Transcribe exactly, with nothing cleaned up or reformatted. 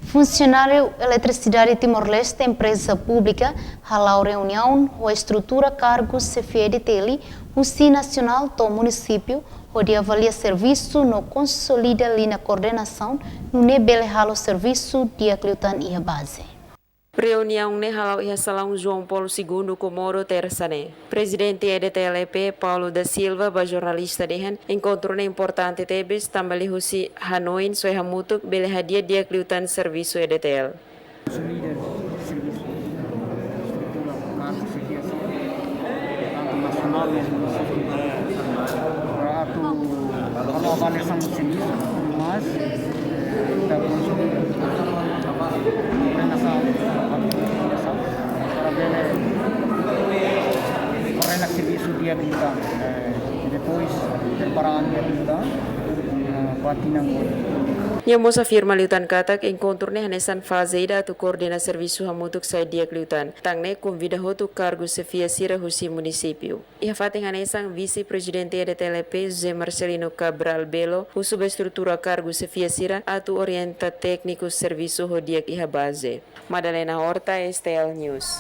Funsionáriu Eletrisidade Timor-Leste, empreza públika, hala'o reuniaun ho estrutura kargu xefia E D T L, husi nasionál to'o munisípiu, hodi avalia servisu no konsolida liña koordenasaun, nune'e bele halo servisu di'ak liután iha baze. Reuniaun ne'e hala'o iha salaun João Paulo Segundo, Comoro, tersa ne'e. Prezidente E D T L E P, Paulo da Silva, ba jornalista dehan, enkontru ne'e importante tebes, tanba liuhusi hanoin soe hamutuk bele hadi'a di'ak liután servisu E D T L. Os líderes de servisu, estrutura kargu xefia sira, tantu nasionál no munisípiu, para atu halo avaliasaun servisu, mas, eh, ita konsolida koordenasaun, koordenasaun, para bele koordena servisu di'ak liután, eh, depois prepara an di'ak liután, eh, ba tinan oin. Nia mós afirma liután katak enkontru ne'e hanesan faze ida atu koordena servisu hamutuk sai di'ak liután. Tan ne'e konvida hotu kargu xefia sira husi munisípiu. Iha fatin hanesan, Vise-Prezidente E D T L E P, José Marcelino Cabral Belo, husu ba estrutura kargu xefia sira atu orienta tékniku servisu ho di'ak iha baze. Madalena Horta, S T L News.